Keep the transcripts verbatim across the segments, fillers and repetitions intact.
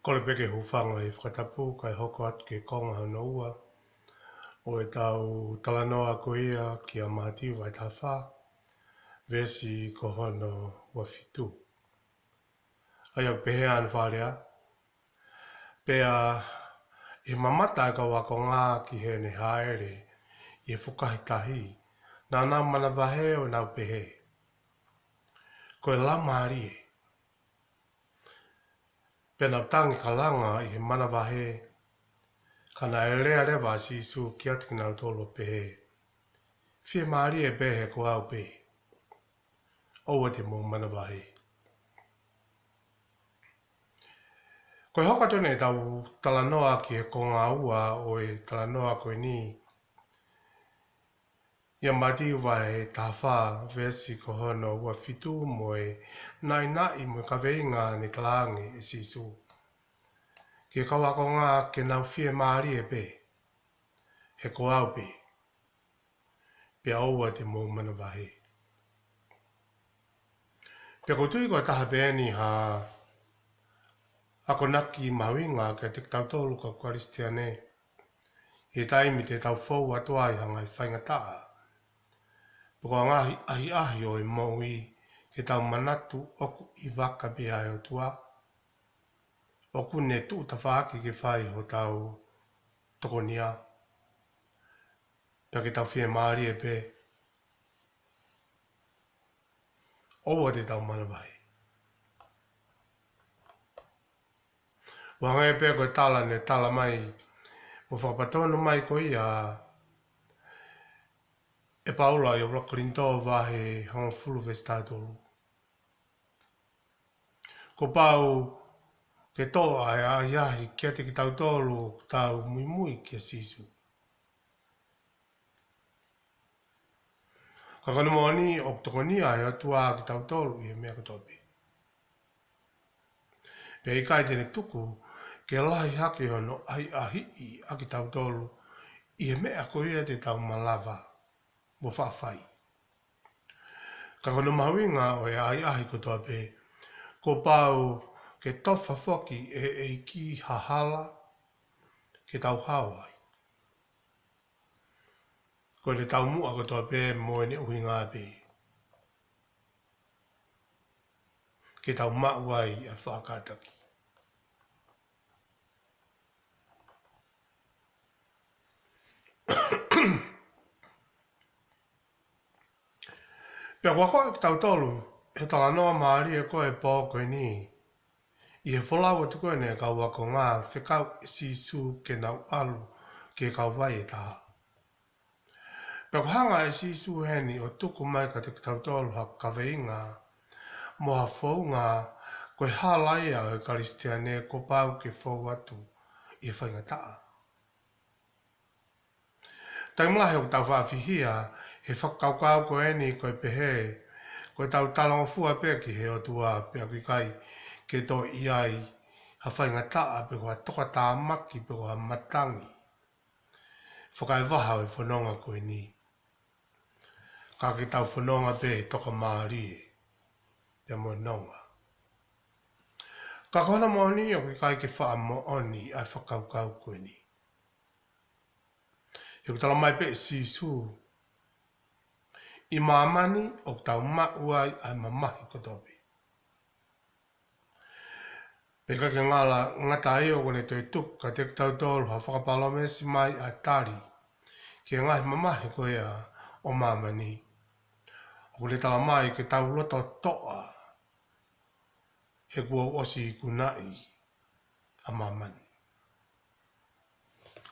Kole pē ke hūfanga he fakatapu kae hoko atu ki he konga hono ua ʻo ʻetau talanoa ko ia kia Mātiu vahe taha fā, veesi ko hono ua fitu. ʻA ia ʻoku pehē ʻa hono fakalea: Pea ʻi he mamata ʻa e kau ākonga ki heʻene hāʻele ʻi he fukahi tahi, naʻa nau manavahē ʻo nau pehē, Ko e laumālie. Pea nau tangi kalanga ʻi he manavahē, ka naʻe lea leva ʻa Sīsū kiate kinautolu ʻo pehē, Fiemālie pē, he ko au pē. ʻOua te mou manavahē. Ko e hoko atu eni ʻetau talanoa ki he konga ua ʻo e talanoa ko eni, ʻia Mātiu vahe taha fā, veesi ko hono ua fitu, mo e naʻinaʻi mo e kaveinga naʻe talaange ʻe Sīsū ki he kau ākonga ke nau fiemālie pē, he ko au pē. Pea ʻoua te mou manavahē. Pea ʻoku ou tui ko e taha pē eni ha akonaki mahuʻinga kiate kitautolu kau Kalisitiane, ʻi he taimi te tau fou atu ai ha ngaahi faingataʻa pe ko ha ngaahi ʻahiʻahi ʻo e moʻui, ke tau manatu ʻoku ʻi vaka pē ʻa e ʻOtua, ʻoku ne tuʻu tafaʻaki ke fai hotau tokonia, pea ke tau fiemālie pē, ʻoua te tau manavahē. ʻO hangē pē ko e tala naʻe tala mai mo fakapatonu mai ko ia ʻe Paula ʻi he ʻuluaki Kolinitō vahe hongofulu veesi taha tolu: Kuo pau ke tō ʻa e ʻahiʻahi kiate kitautolu ʻoku tau muimui kia Sīsū. Ka ko hono moʻoni ʻoku tokonia ʻe he ʻOtua kitautolu ʻi he meʻa kotoa pē. Pea ʻikai te ne tuku ke lahi hake hono ʻahiʻahiʻi ʻa kitautolu ʻi he meʻa ko ia te tau malava mo faʻa fai. Ka ko hono mahuʻinga ʻo e ʻahiʻahi kotoa pē, kuo pau ke tofa foki ʻe he ʻEiki ha hala ke tau hao ai. Ko ʻene taumuʻa kotoa pē mo ʻene ʻuhinga pē ke tau maʻu ai ʻa e faʻa kātaki. Pea ʻoku akoʻi kitautolu ʻe he talanoa mālie ko e pō ko eni, ʻi he folau atu ko eni ʻa e kau ākonga fekau ʻe Sīsū ke nau ʻalu ki he kauvai ʻe taha. Pea ʻoku hanga ʻe Sīsū heni ʻo tuku mai kiate kitautolu ha kaveinga mo ha founga ko e hala ia ʻo e Kalisitiane kuo pau ke fou atu ʻi he faingataʻa. Taimi lahi ʻoku tau faʻa fihia he fakakaukau ko eni ko e pehē, ko ʻetau talangofua pē ki he ʻOtua pea ʻoku ʻikai ke toe ʻi ai ha faingataʻa pe ko ha tokatāmaki pe ko ha matangi fakaevaha ʻo e fononga ko eni. Ka ke tau fononga pē he tokamālie pea mo e nonga. Ka ko hono moʻoni ʻoku ʻikai ke faʻa moʻoni ʻa e fakakaukau ko eni. He ʻoku tala mai pē ʻe Sīsū, ʻi māmani ʻoku tau maʻu ai ʻa e mamahi kotoa pē. Pea ʻikai ke ngata ai, ʻoku ne toe tuku kiate kitautolu ha fakapalōmesi mai ʻa e tali ki he ngaahi mamahi ko ia ʻo māmani. ʻOku ne tala mai ke tau loto toʻa he kuo ʻosi ikunaʻi ʻa māmani.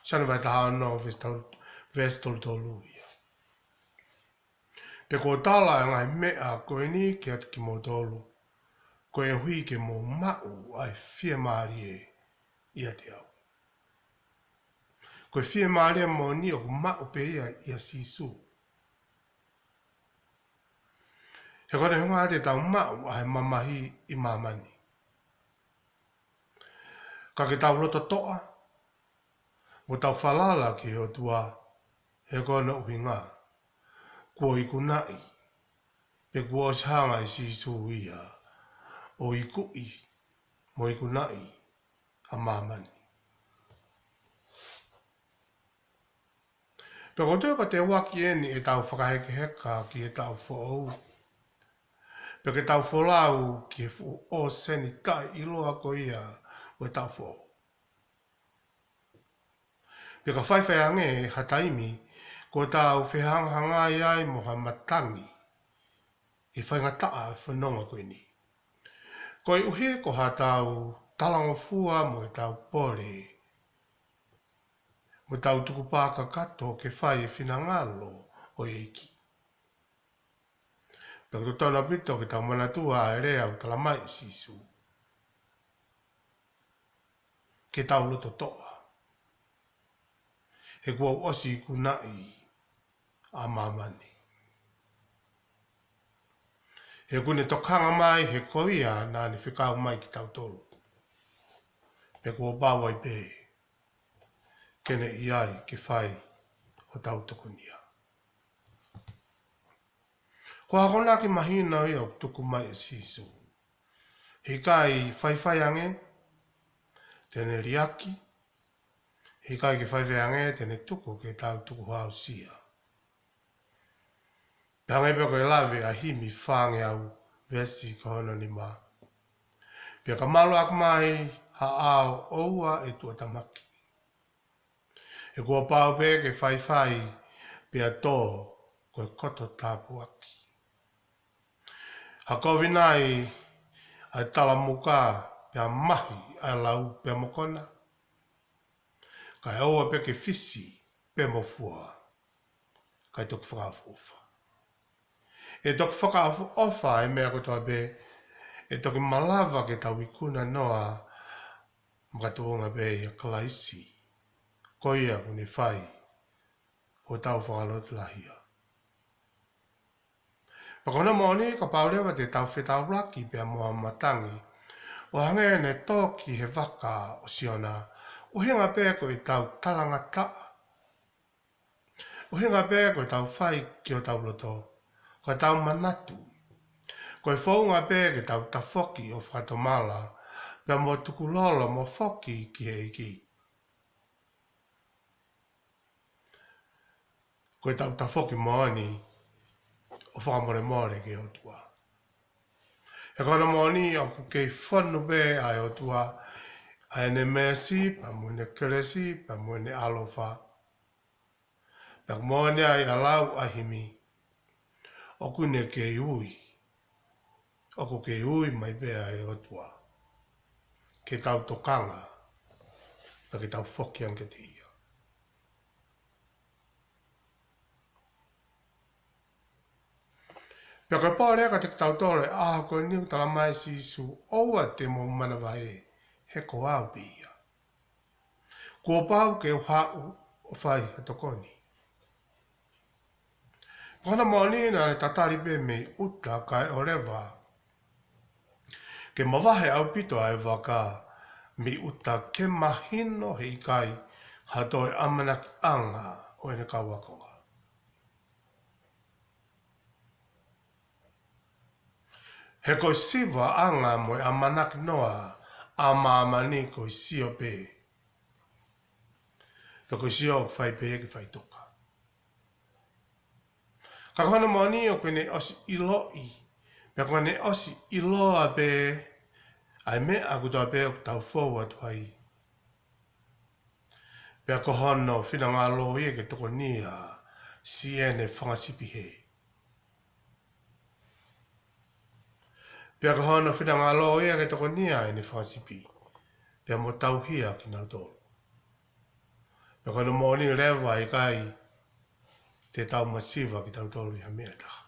Sione vahe taha ono, veesi tolu, veesi tolu tolu ia. Pea ʻoku ou tala ʻa e ngaahi meʻa ko eni kiate kimoutolu, koeʻuhi ke mou maʻu ʻa e fiemālie ʻiate au. Ko e fiemālie moʻoni ʻoku maʻu pē ia ʻia Sīsū. He ko hono ʻuhinga te tau maʻu ʻa e mamahi ʻi māmani. Ka ke tau loto toʻa, mo tau falala ki he ʻOtua, he ko hono ʻuhinga kuo ikunaʻi, pe kuo ʻosi hanga ʻe Sīsū ia ʻo ikuʻi mo ikunaʻi ʻa māmani. Pea ko e toe ka te uaki eni ʻetau fakahekeheka ki he taʻu foʻou. Pea ke tau folau ki he fuʻu ʻōseni taʻeʻiloa ko ia ʻo e taʻu foʻou. Pea ka faifai ange ha taimi, ko ʻetau fehangahangai ai mo ha matangi, ʻe faingataʻa e fononga ko eni. Koeʻuhi ko haʻatau talangofua mo ʻetau pole, mo ʻetau tukupā kakato ke fai e finangalo ʻo e ʻEiki. Pea ko e totonu ʻaupito ke tau manatua ʻa e lea ʻoku talamai ʻe Sīsū. Ke tau loto toʻa. He kuo u ʻosi ikunaʻi ʻa māmani. He ʻoku ne tokanga mai he ko ia naʻa ne fekau mai kitautolu. Pea kuo pau ai pē ke ne ʻi ai ke fai hotau tokonia. Ko e akonaki mahino ia ʻoku tuku mai ʻe Sīsū. He ʻikai faifai ange, te ne liʻaki. He ʻikai ke faifai ange, te ne tuku ke tau tukuhausia. Pea hangē pē ko e lave ʻa e himi fāngeau veesi ko hono nima. Pea ka malu ʻaki mai ha ʻao ʻoua ʻe tuʻatamaki. He kuo pau pē ke faifai pea tō ko e koto tāpuaki. Ha kovi nai ʻa e talamuka pea mahi ʻa e lau pea mo kona. Kae ʻoua pē ke fisi pea mo fua. Kae toki fakaʻofoʻofa. ʻE toki fakaʻofoʻofa e meʻa kotoa pē, ʻe toki malava ke tau ikuna noa, makatuʻunga pē ʻia Kalaisi, ko ia ʻoku ne fai hotau fakalotolahia. Pea ko hono moʻoni, kapau leva te tau fetaulaki pea mo ha matangi, ʻo hangē ne tō ki he vaka ʻo Siona, ʻuhinga pē ko ʻetau talangataʻa, ʻuhinga pē ko ʻetau fai ki hotau loto, ko ʻetau manatu. Ko e founga pē ke tau tafoki ʻo fakatomala, pea mo tukulolo mo foki ki he ʻEiki. Ko ʻetau tafoki moʻoni ʻo fakamolemole ki he ʻOtua. He ko hono moʻoni ʻoku kei fonu pē ʻa e ʻOtua, ʻa ʻene meesi, pea mo ʻene kelesi, pea mo ʻene ʻaloʻofa. Pea ʻoku moʻoni ai ʻa e lau ʻa e himi. ʻOku ne kei ui. ʻOku kei ui mai pē ʻa e ʻOtua. Ke tau tokanga. Pea ke tau foki ange kiate ia. Pea ko e pole ka te tau tole ʻa ko eni ʻoku talamai ʻe Sīsū ʻoua te mou manavahē he ko au pē ia. Kuo pau ke u haʻu ʻo fai ha tokoni. Ko hono moʻoni naʻa ne tatali pē mei ʻuta kae ʻoleva ke mavahe ʻaupito ʻa e vaka mei ʻuta ke mahino he ʻikai ha toe ʻamanakiʻanga ʻo ʻene kau akonga. He ko e sivaʻanga mo e ʻamanaki noa ʻa māmani ko e sio pē. Pea ko e sio ʻoku fai pē ke fai toka. Ka ko hono moʻoni ʻoku ne ʻosi ʻiloʻi. Pea ʻoku ne ʻosi ʻiloa pē ʻa e meʻa kotoa pē ʻoku tau fou atu ai. Pea ko hono finangalo ia ke tokonia siʻene fanga sipi hē. Pea ko hono finangalo ia ke tokonia ʻene fanga sipi. Pea mo tauhi ʻa kinautolu. Pea ko hono moʻoni leva ʻikai te tau masiva kitautolu ʻi ha meʻa ʻe taha.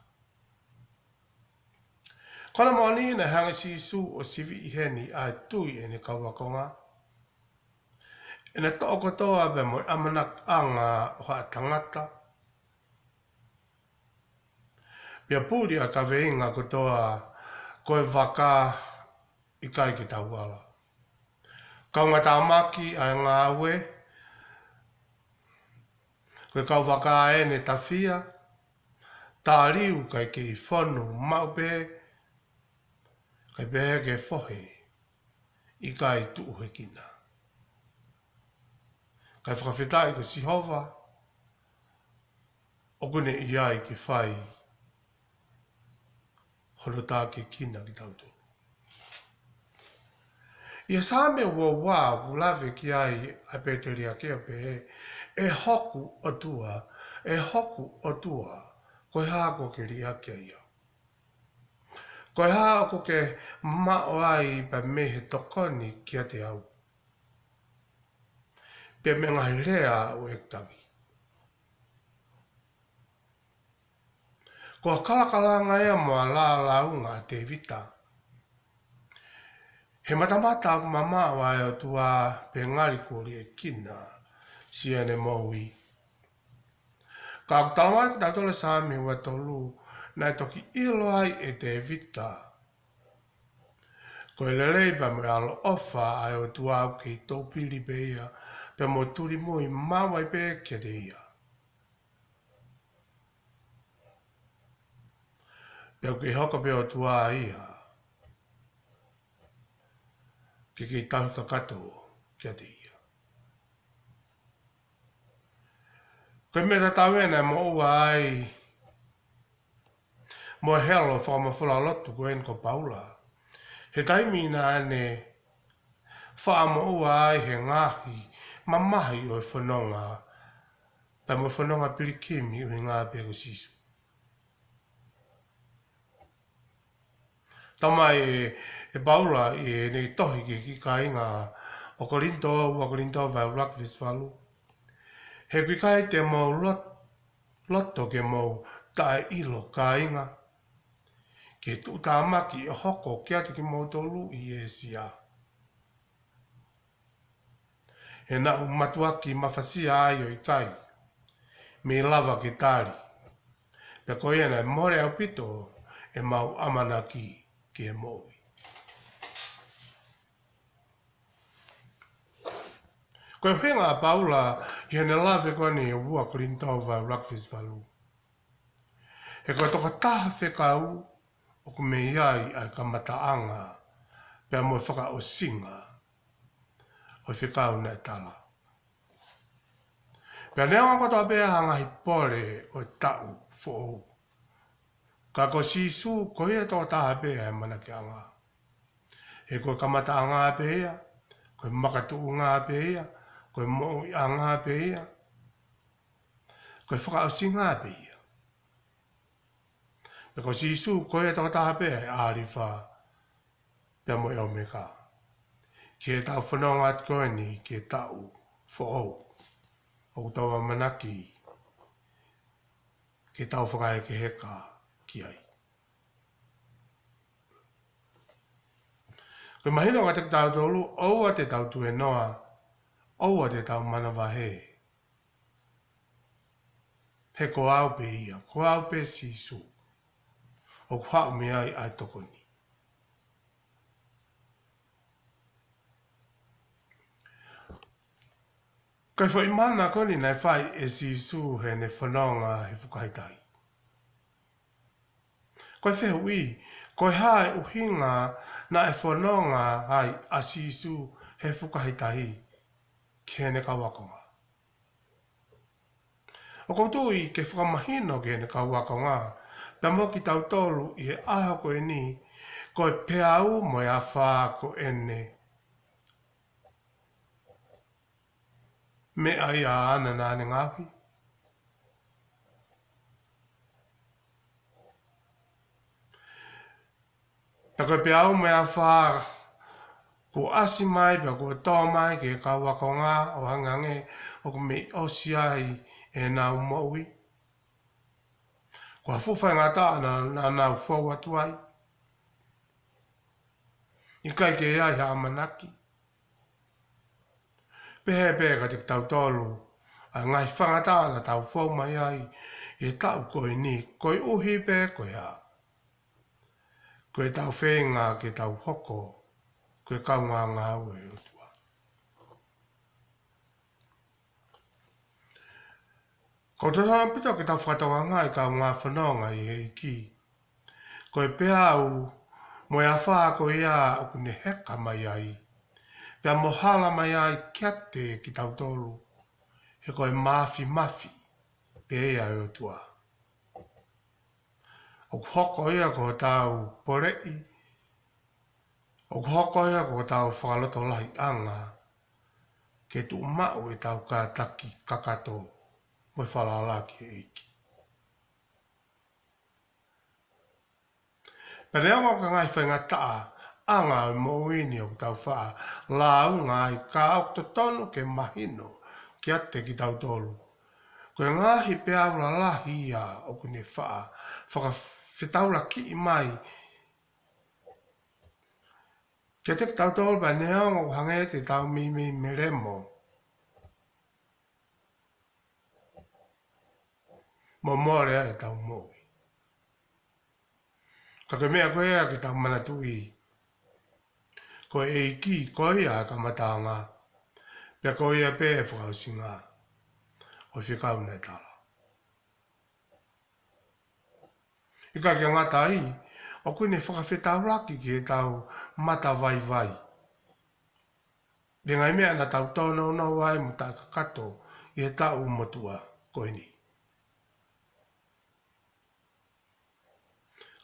Ko hono moʻoni naʻe hanga ʻe Sīsū ʻo siviʻi heni ʻa e tui ʻene kau akonga. ʻEne toʻo kotoa pea mo e ʻamanakiʻanga ʻo ha tangata. Pea puli ʻa e kaveinga kotoa ko e vaka ʻikai ke tau ala. Kaungatāmaki ʻa e ngāue, ko e kau vaka ʻene tafia, tāliu kae kei fonu maʻu pē, kae pehē ke fohe, ʻikai tuʻu he kina. Kae fakafetaʻi ko Sihova ʻoku ne ʻi ai ke fai hono tākiekina kitautolu. ʻI he Saame uaua ʻoku lave ki ai ʻa Peteliake ʻo pehē, ʻE hoku ʻOtua, ʻe hoku ʻOtua, ko e hā kuo ke liʻaki ai au? Ko e hā ʻoku ke mamaʻo ai pea mei he tokoni kiate au, pea mei he ngaahi lea ʻo ʻeku tangi? Ko e kalakalanga ia mo e lālāunga ʻa Tēvita. He matamata ʻoku mamaʻo ʻa e ʻOtua pea ngali kuo liʻekina siʻene moʻui. Ka ʻoku talamai kiate kitautolu ʻe Saame uatolu, naʻe toki ʻilo ai ʻe Tēvita ko e lelei pea mo e ʻaloʻofa ʻa e ʻOtua ʻoku kei toupili pē ia, pea mo tulimui maʻu ai pē kiate ia. Pea ʻoku kei hoko pē ʻOtua ia ke kei tauhi kakato kiate ia. Ko e meʻa tatau ena ʻe moʻua ai mo e helo fakamafola lotu ko eni ko Paula, he taimi naʻa ne faʻa moʻua ai he ngaahi mamahi ʻo e fononga, pea mo e fononga pilikimi ʻuhinga pē ko Sīsū. Talamai ʻe, ʻe Paula ʻi heʻene tohi ki he kāinga ʻo Kolinitō, ua Kolinitō vahe ʻuluaki veesi valu: He ʻoku ʻikai te mou lot-, loto ke mou taʻeʻilo kāinga, ki he tuʻutāmaki ʻe hoko kiate kimoutolu ʻi ʻĒsia. He naʻa ku mātuʻaki mafasia ai ʻo ʻikai mei lava ke tali. Pea ko ia naʻe mole ʻaupito ʻemau ʻamanaki ki he moʻui. Ko e ʻuhinga ʻa Paula ʻi heʻene lave ko eni ʻi he ua Kolinitō vahe ʻuluaki veesi valu, he ko e tokotaha fekau ʻoku mei ai ʻa e kamataʻanga pea mo e fakaʻosinga ʻo e fekau naʻe tala. Pea neongo kotoa pē ʻa e ngaahi pole ʻo e taʻu foʻou, ka ko Sīsū ko ia tokotaha pē ʻa e ʻamanakiʻanga. He ko e kamataʻanga pē ia, ko e makatuʻunga pē ia, ko e moʻuiʻanga pē ia, ko e fakaʻosinga pē ia. Pea ko Sīsū ko ia tokotaha pē ʻa e ʻĀlifa pea mo e ʻOmeka. Ki heʻetau fononga atu ko eni ki he taʻu foʻou ʻoku tau ʻamanaki ke tau fakahekeheka ki ai. Ko e mahino kiate kitautolu, ʻoua te tau tuēnoa, ʻoua te tau manavahē. He ko au pē ia, ko au pē Sīsū ʻoku haʻu mei ai ʻa e tokoni. Ko e foʻi mana ko eni naʻe fai ʻe Sīsū heʻene fononga he fukahi tahi. Ko e fehuʻi, ko e hā e ʻuhinga naʻe fononga ai ʻa Sīsū he fukahi tahi ki heʻene kau ākonga? ʻOku ou tui ke fakamahino ki heʻene kau ākonga, pea mo kitautolu ʻi he ʻaho ko eni, ko e peau mo e afā ko ʻene meʻa ia ʻaʻana naʻa ne ngaohi. Pea ko e peau mo e afā kuo ʻasi mai, pea kuo tō mai ki he kau ākonga ʻo hangehangē ʻoku mei ʻosi ai ʻenau moʻui. Ko ha fuʻu faingataʻa naʻa, naʻa nau fou atu ai. ʻIkai ke ʻi ai ha ʻamanaki. Pehē pē kiate kitautolu ʻa e ngaahi faingataʻa naʻa tau fou mai ai ʻi he taʻu ko eni, koeʻuhi pē ko e hā? Ko ʻetau feinga ke tau hoko ko e kaungāngāue ʻo e ʻOtua. Ko e taha ʻaupito ke tau fakatokangaʻi, kaungā fononga ʻi he ʻEiki, ko e peau mo e afā ko ia ʻoku ne heka mai ai, pea mo hala mai ai kiate kitautolu, he ko e māfimafi pē ia ʻo e ʻOtua. ʻOku hoko ia ko hotau poleʻi, ʻoku hoko ia ko hotau fakalotolahiʻanga ke tuʻu maʻu ʻetau kātaki kakato mo e falala ki he ʻEiki. Pea neongo ko e ngaahi faingataʻaʻanga ʻo e moʻui ni ʻoku tau faʻa lāunga ai, ka ʻoku totonu ke mahino kiate kitautolu ko e ngaahi peau lalahi ia ʻoku ne faʻa fakafetaulakiʻi mai kiate kitautolu, pea neongo ʻoku hangē te tau meimei melemo mo mole ai ʻetau moʻui. Ka ko e meʻa ko ia ke tau manatuʻi, ko e ʻEiki ko ia e kamataʻanga, pea ko ia pē e fakaʻosinga ʻo e fekau naʻe tala. ʻIkai ke ngata ai, ʻoku ne fakafetaulaki ki heʻetau matavaivai, pea ngaahi meʻa naʻa tau tōnounou ai mo taʻekakato ʻi he taʻu motuʻa ko eni.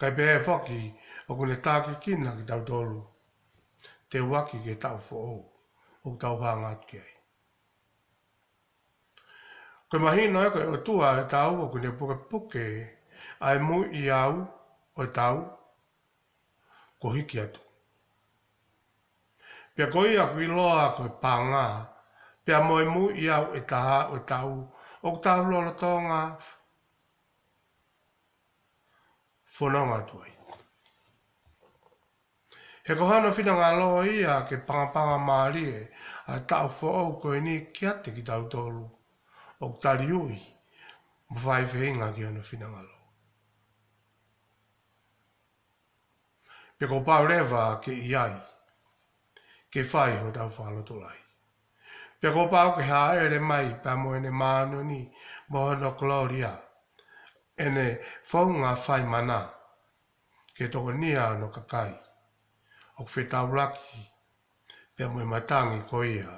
Kae pehē foki, ʻoku ne tākiekina kitautolu teuaki ki he taʻu foʻou ʻoku tau hanga atu ki ai. Ko e mahino ia ko e ʻOtua ʻo e tau, ʻoku ne pukepuke ʻa e muiʻi au ʻo e tau kuo hiki atu. Pea ko ia ʻoku ʻiloa ko e paʻanga, pea mo e muiʻi au ʻe taha ʻo e tau ʻoku tau lolotonga fononga atu ai. He ko hono finangalo ia ke pangapangamālie ʻa e taʻu foʻou ko eni kiate kitautolu ʻoku taliui mo faifeinga ki hono finangalo. Pea kuo pau leva ke ʻi ai, ke fai hotau fakalotolahi. Pea kuo pau ke hāʻele mai pea mo ʻene māʻoniʻoni mo hono kolōlia, ʻene founga fai mana, ke tokonia hono kakai ʻoku fetaulaki pea mo e matangi ko ia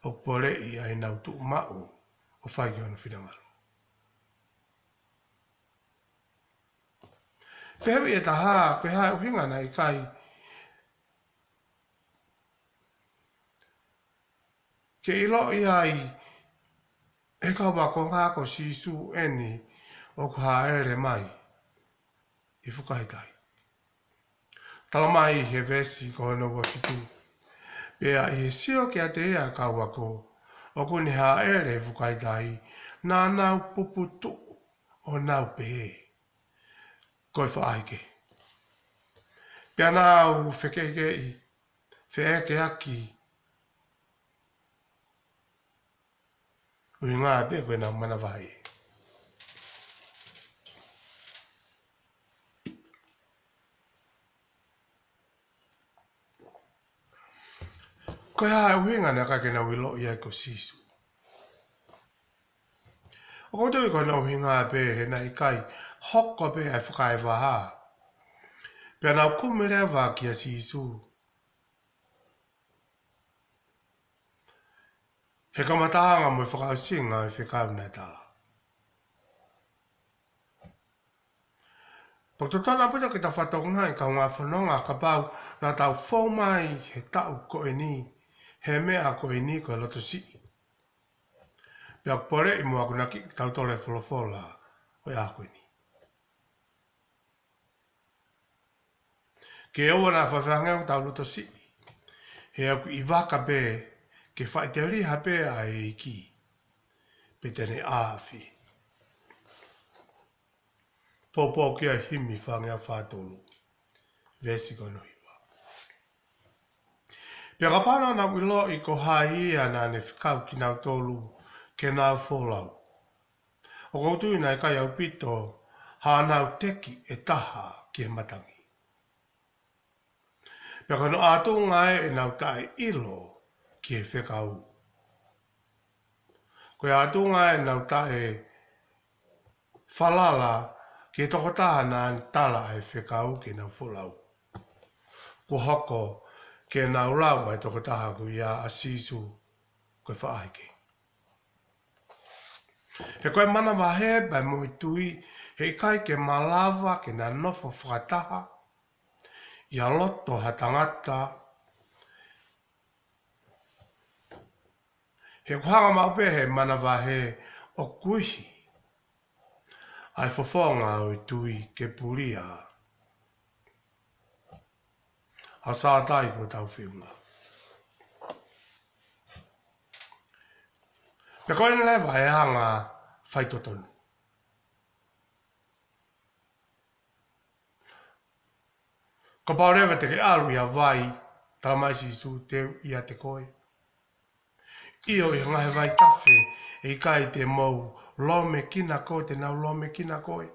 ʻoku poleʻi ʻa ʻenau tuʻu maʻu ʻo fai ki hono finangalo. Fehuʻi ʻe taha, ko e hā e ʻuhinga naʻe ʻikai ke ʻiloʻi ai ʻe he kau ākonga ko Sīsū eni ʻoku hāʻele mai ʻi fukahi tahi? Tala mai he veesi ko hono ua fitu, pea ʻi he sio kiate ia ʻa e kau ako ʻoku ne hāʻele ʻi fukahi tahi, naʻa nau puputuʻu ʻo nau pehē, ko e faʻahikehe. Pea nau fekeʻikeʻi, feʻekeʻaki, ʻuhinga pē ko ʻenau manavahē. Ko e hā e ʻuhinga naʻe ʻikai ke nau ʻiloʻi ai ko Sīsū? ʻOku ou tui ko hono ʻuhinga pē he naʻe ʻikai hoko pē ʻa e fakaevaha, pea nau kumi leva kia Sīsū he kamataʻanga mo e fakaʻosinga ʻo e fekau naʻe tala. Pea ʻoku totonu ʻaupito ke tau fakatokangaʻi, kaungā fononga, kapau naʻa tau fou mai he taʻu ko eni he meʻa ko eni ko e loto siʻi, pea ʻoku poleʻi mo akonaki kitautolu ʻe he folofola ʻo e ʻaho ko eni. Ke ʻoua naʻa faifai ange ʻetau loto siʻi, he ʻoku ʻi vaka pē ke faʻiteliha pē ʻa e ʻEiki, pea te ne ʻāʻafi. Poupou ki ai e himi fāngeau fā tolu, veesi ko hono hiva. Pea kapau naʻa nau ʻiloʻi ko hai ia naʻa ne fekau kinautolu ke nau folau, ʻoku ou tui naʻe ʻikai ʻaupito haʻanau teki ʻe taha ki he matangi. Pea ko hono ʻātunga ē ʻenau taʻeʻilo ki he fekau, ko e ʻātunga ē ʻenau taʻefalala ki he tokotaha naʻa ne tala ʻa e fekau ke nau folau, kuo hoko ke nau lau ʻa e tokotaha ko ia ʻa Sīsū ko e faʻahikehe. He ko e manavahē pea mo e tui, heʻikai ke malava ke na nofo fakataha ʻi ha loto ha tangata. He ʻoku hanga maʻu pē ʻe he manavahē ʻo kuihi ʻa e fofonga ʻo e tui ke pulia. ʻA Sātai ko hotau feʻunga. Pea ko eni leva e anga faitotonu. Kapau leva te ke ʻalu ʻi ha vai, talamai ʻe Sīsū, te u ʻiate koe. ʻIo, ʻi he ngaahi vaitafe, heʻikai te mou lōmekina koe, te nau lōmekina koe.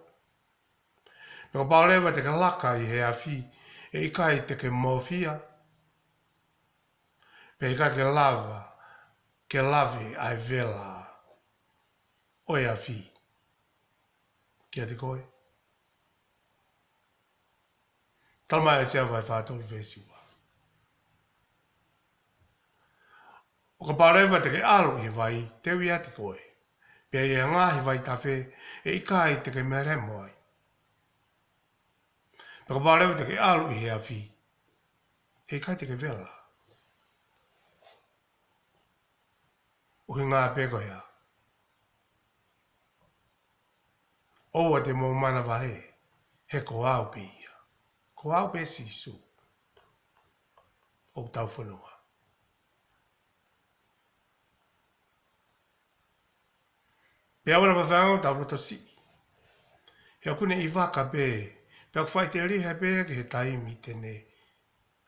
Pea kapau leva te ke laka ʻi he afi, heʻikai te ke mōfia. Pea ʻikai ke lava, ke lave ʻa e vela ʻo e afi kiate koe. Talamai ʻe ʻAisea vahe fā tolu veesi ua. ʻO kapau leva te ke ʻalu ʻi he vai, te u ʻiate koe. Pea ʻi he ngaahi vaitafe, heʻikai te ke melemo ai. Pea kapau leva te ke ʻalu ʻi he afi, heʻikai te ke vela. ʻUhinga pē ko ia. ʻOua te mou manavahē, he ko au pē ia. Ko au pē Sīsū ʻoku tau fononga. Pea ʻoua naʻa faifai ʻetau loto siʻi. He ʻoku ne ʻi vaka pē, pea ʻoku faʻiteliha pē ki he taimi te ne,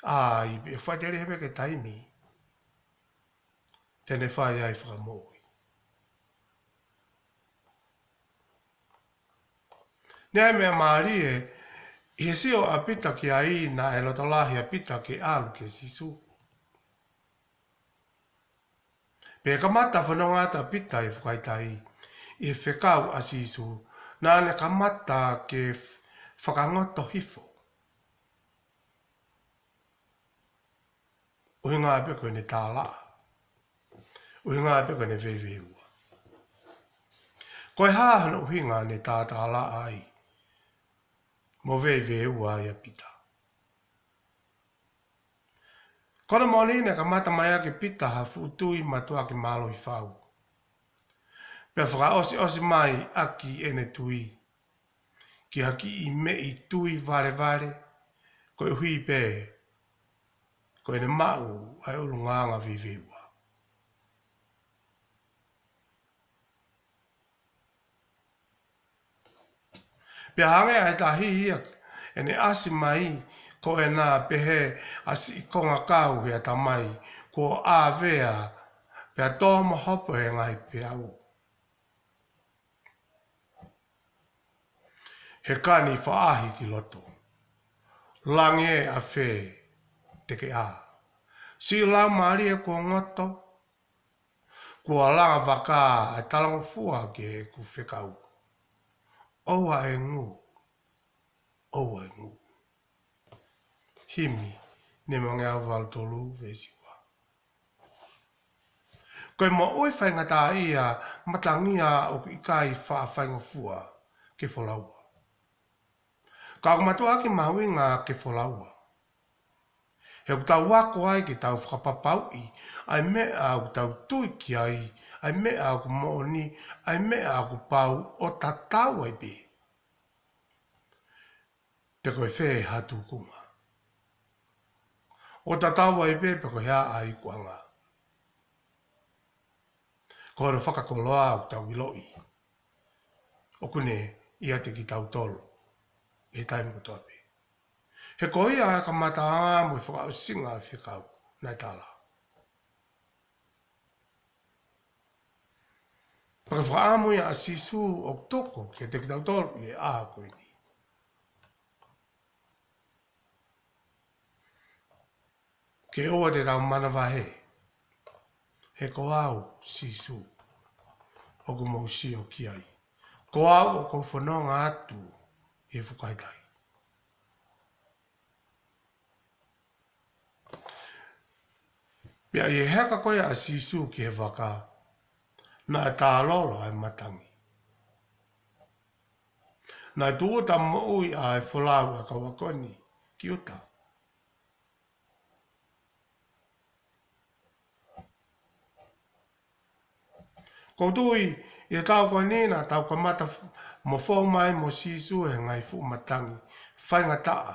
ʻa, ʻi, pea ʻoku faʻiteliha pē ki he taimi te ne fai ai fakamoʻui. Naʻe ʻi ai e meʻa mālie, ʻi he sio ʻa Pita ki ai, naʻe loto lahi ʻa Pita ke ʻalu kia Sīsū. Pea kamata fononga atu ʻa Pita ʻi he fukahi tahi, ʻi he fekau ʻa Sīsū, naʻa ne kamata ke f-, fakangoto hifo. ʻUhinga pē ko ʻene tālaʻa. ʻUhinga pē ko ʻene veiveiua. Ko e hā hono ʻuhinga naʻe tātālaʻa ai mo veiveiua ai ʻa Pita? Ko hono moʻoni naʻe kamata mai ʻaki ʻe Pita ha fuʻu tui mātuʻaki mālohi fau. Pea fakaʻosiʻosi mai ʻaki ʻene tui ki ha kiʻi meʻi tui valevale, koeʻuhi pē ko ʻene maʻu ʻa e ʻulungaanga veiveiua. Pea hangē ʻa e tahi ia ʻene ʻasi mai, ko ʻena pehē ʻa siʻi kongakau he ʻatamai, kuo ʻāvea, pea tō mo hopo he ngaahi peau. He kani faʻahi ki loto. Langi ē, ʻafē te ke ʻā? Siʻi laumālie kuo ngoto, kuo langa vaka ʻa e talangofua ki heʻeku fekau. ʻOua ʻe ngū, ʻoua ʻe ngū. Himi nimangeau valu tolu veesi ua. Ko e moʻui faingataʻaʻia matangia ʻoku ʻikai faʻa faingofua ke folaua. Ka ʻoku mātuʻaki mahuʻinga ke folaua. He ʻoku tau ako ai ke tau fakapapauʻi ʻa e meʻa ʻoku tau tui ki ai, ʻa e meʻa ʻoku moʻoni, ʻa e meʻa ʻoku pau, ʻo tatau ai pē pe ko e fē ha tūkunga. ʻO tatau ai pē pe ko e hā ʻa e ikuʻanga. Ko hono fakakoloa ʻoku tau ʻiloʻi ʻoku ne ʻiate kitautolu he taimi kotoa pē. He ko ia ʻa e kamataʻanga mo e fakaʻosinga ʻo e fekau naʻe tala. Pea ko e fakaʻamu ia ʻa Sīsū ʻoku tuku kiate kitautolu ʻi he ʻaho ko eni. Ke ʻoua te tau manavahē. He ko au Sīsū ʻoku mou sio ki ai. Ko au ʻoku ou fononga atu he fukahi tahi. Pea ʻi he heka ko ia ʻa Sīsū ki he vaka, naʻe tālolo ʻa e matangi. Naʻe tūʻuta moʻui ʻa e folau ʻa e kau ako ni ki ʻuta. ʻOku ou tui ʻi he taʻu ko eni naʻa tau kamata f-, mo fou mai mo Sīsū he ngaahi fuʻu matangi faingataʻa,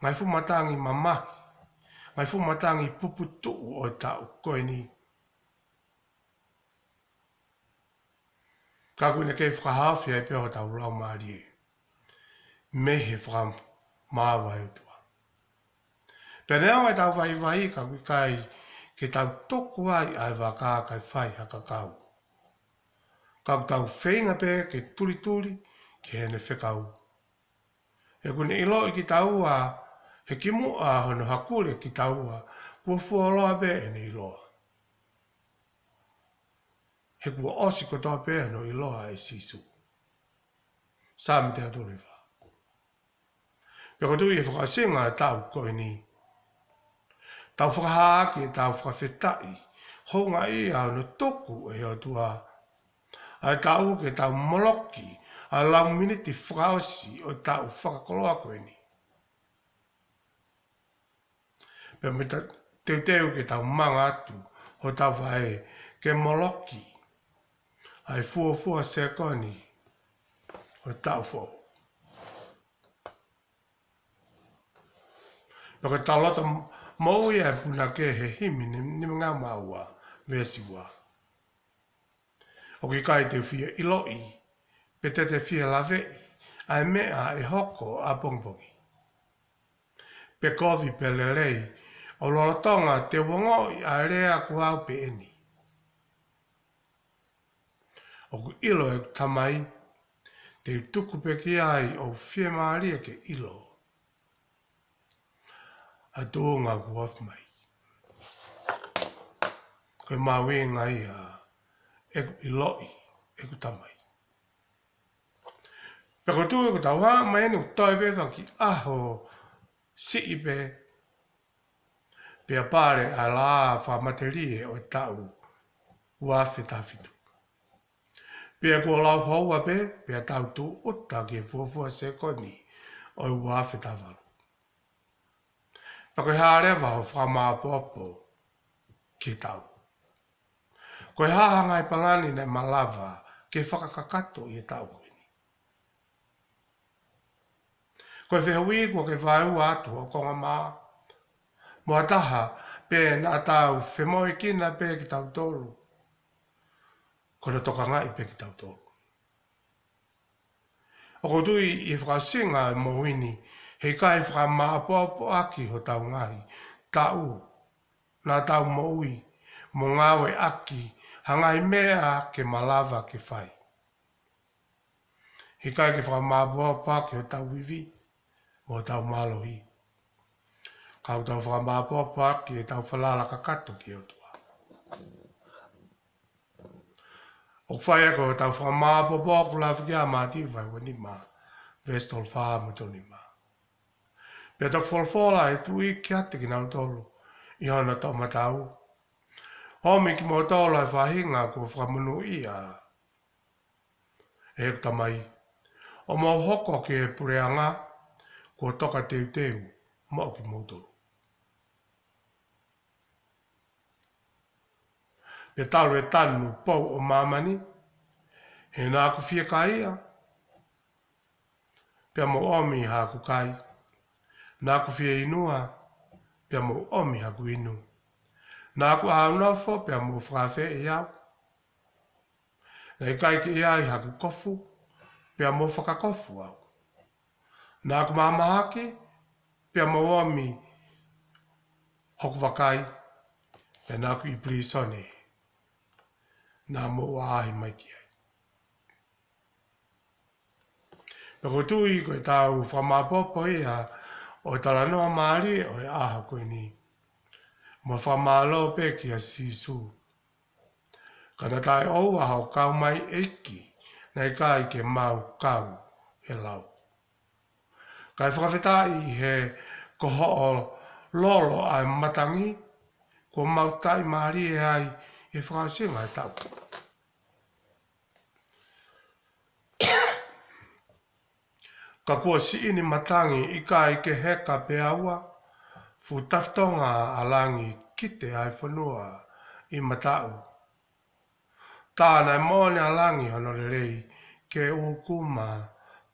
ngaahi fuʻu matangi mamahi, ngaahi fuʻu matangi puputuʻu ʻo e taʻu ko eni. Ka ʻoku ne kei fakahaofi ai pē hotau laumālie mei he fakamaau ʻa e ʻOtua. Pea neongo ʻetau vaivai, ka ʻoku ʻikai ke tau tuku ai ʻa e vaka kae fai ha kakau. Ka ʻoku tau feinga pē ke tulituli ki heʻene fekau. He ʻoku ne ʻiloʻi kitaua, he kimuʻa hono hakule kitaua, kuo fuoloa pē ʻene ʻiloa. He kuo ʻosi kotoa pē hono ʻiloa ʻe Sīsū. Saame teau tolu fā. Pea ʻoku ou tui ʻi he fakaʻosinga ʻo e taʻu ko eni, tau fakahā ʻaki ʻetau fakafetaʻi houngaʻia hono tuku ʻe he ʻOtua ʻa e taʻu ke tau moloki ʻa e lau miniti fakaʻosi ʻo e taʻu fakakoloa ko eni. Pea mo e ta-, teuteu ke tau manga atu hotau vaʻe ke moloki ʻa e fuofua sekoni ʻo e taʻu foʻou. Pea ko e talanoa moʻui ʻa e punake he himi ni, nimangeau mā ua, veesi ua. ʻOku ʻikai te u fie ʻiloʻi, pe te te fie laveʻi ʻa e meʻa ʻe hoko ʻapongipongi. Pe kovi pe lelei, ʻo lolotonga te u ongoʻi ʻa e lea kuo aʻu pē eni. ʻOku ʻilo ʻeku Tamai, te u tuku pē ki ai ʻoku fiemālie ke ʻilo ʻa e tuʻunga kuo ofi mai. Ko e mahuʻinga ia ʻeku ʻiloʻi ʻeku Tamai. Pea ʻoku ou tui ʻoku tau hā mai eni ʻoku toe pē faki ʻaho siʻi pē, pea pale ʻa e laʻā fakamatelie ʻo e taʻu ua afe taha fitu. Pea kuo lau houa pē, pea tau tūʻuta ki he fuofua sekoni ʻo e ua afe taha valu. Pea ko e hā leva hoʻo fakamāʻopoʻopo ki he taʻu? Ko e hā ha ngaahi palani naʻe malava ke fakakakato ʻi he taʻu ko eni? Ko e fehuʻi kuo ke vaeua atu hoʻo konga mā. Mo ha taha pē naʻa tau femoʻuekina pē kitautolu, ko hono tokangaʻi pē kitautolu. ʻOku ou tui ʻi he fakaʻosinga ʻo e moʻui ni, heʻikai fakamāʻopoʻopo ʻaki hotau ngaahi taʻu naʻa tau moʻui mo ngāueʻaki ha ngaahi meʻa ke malava ke fai. Heʻikai ke fakamāʻopoʻopo ʻaki hotau ivi mo hotau mālohi. Ka ʻoku tau fakamāʻopoʻopo ʻaki ʻetau falala kakato ki he ʻOtua. ʻOku fai ʻaki hotau fakamāʻopoʻopo ʻoku lave ki ai ʻa Mātiu vahe ua nima, veesi tolu fā mo e tolu nima. Pea toki folofola ʻa e Tuʻi kiate kinautolu ʻi hono toʻomataʻu: Omi kimoutolu ʻa e faʻahinga kuo fakamonūʻia ʻe heʻeku Tamai, ʻo mou hoko ki he puleʻanga kuo toka teuteu maʻa kimoutolu. Pea talu e tanu pou ʻo māmani, he naʻa ku fiekaia, pea mou ʻomi haʻaku kai. Naʻa ku fieinua, pea mou ʻomi haʻaku inu. Naʻa ku ʻāunofo, pea mou fakaafeʻi au. Naʻe ʻikai ke ʻi ai haʻaku kofu, pea mou fakakofu au. Naʻa ku mahamahaki, pea mou ʻomi hoku vakai. Pea naʻa ku ʻi pilīsone, naʻa mou ʻaʻahi mai ki ai. Pea ʻoku ou tui ko ʻetau fakamāʻopoʻopo ia ʻo e talanoa mālie ʻo e ʻaho ko eni. Mo e fakamālō pē kia Sīsū. Ka naʻe taʻeʻoua hoʻo kau mai ʻEiki, naʻe ʻikai ke mau kau he lau. Kae fakafetaʻi he ko hoʻo lolo ʻa e matangi, kuo mau taʻimālie ai he fakaʻosinga ʻo e taʻu. Ka kuo siʻi ni matangi, ʻikai ke heka pē ʻa ua, fuʻu tafitonga ʻa langi, kite ʻa e fonua ʻi mataʻu. Tā naʻe moʻoni ʻa langi hono lelei, ke ʻūkuma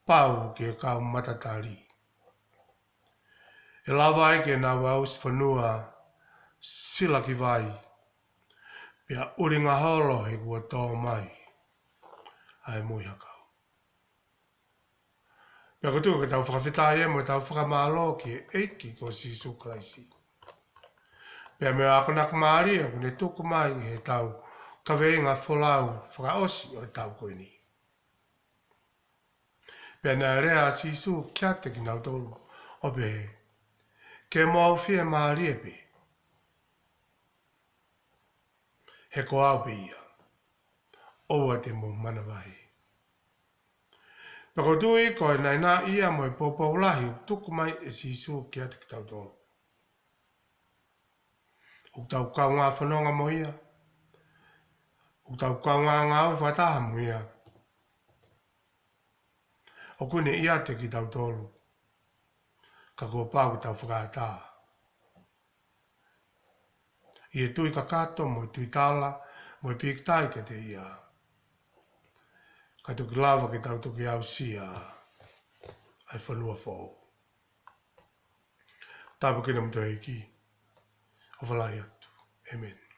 pau ki he kau matatali. ʻE lava ai ke nau aʻusi fonua, sila ki vai, pea ʻulinga holo he kuo tō mai ʻa e moihakau. Pea ʻoku tuku ke tau fakafetaʻi mo tau fakamālō ki he ʻEiki ko Sīsū Kalaisi. Pea mo e akonaki mālie ʻoku ne tuku mai he tau kaveinga folau fakaʻosi ʻo e tau ko eni. Pea naʻe lea ʻa Sīsū kiate kinautolu, ʻo pehē, ke mou fiemālie pē. He ko au pē ia. ʻOua te mou manavahē. Pea ʻoku ou tui ko e naʻinaʻi ia mo e poupou lahi ʻoku tuku mai ʻe Sīsū kiate kitautolu. ʻOku tau kaungā fononga mo ia. ʻOku tau kaungā ngāue fakataha mo ia. ʻOku ne ʻiate kitautolu. Ka kuo pau ke tau fakaʻatā ʻi he tui kakato mo e tui tala mo e pīkitai kiate ia, ka toki lava ke tau toki aʻusia ʻa e fonua foʻou. Tāpuekina kimoutolu ʻe he ʻEiki, ʻofa lahi atu. ʻĒmeni.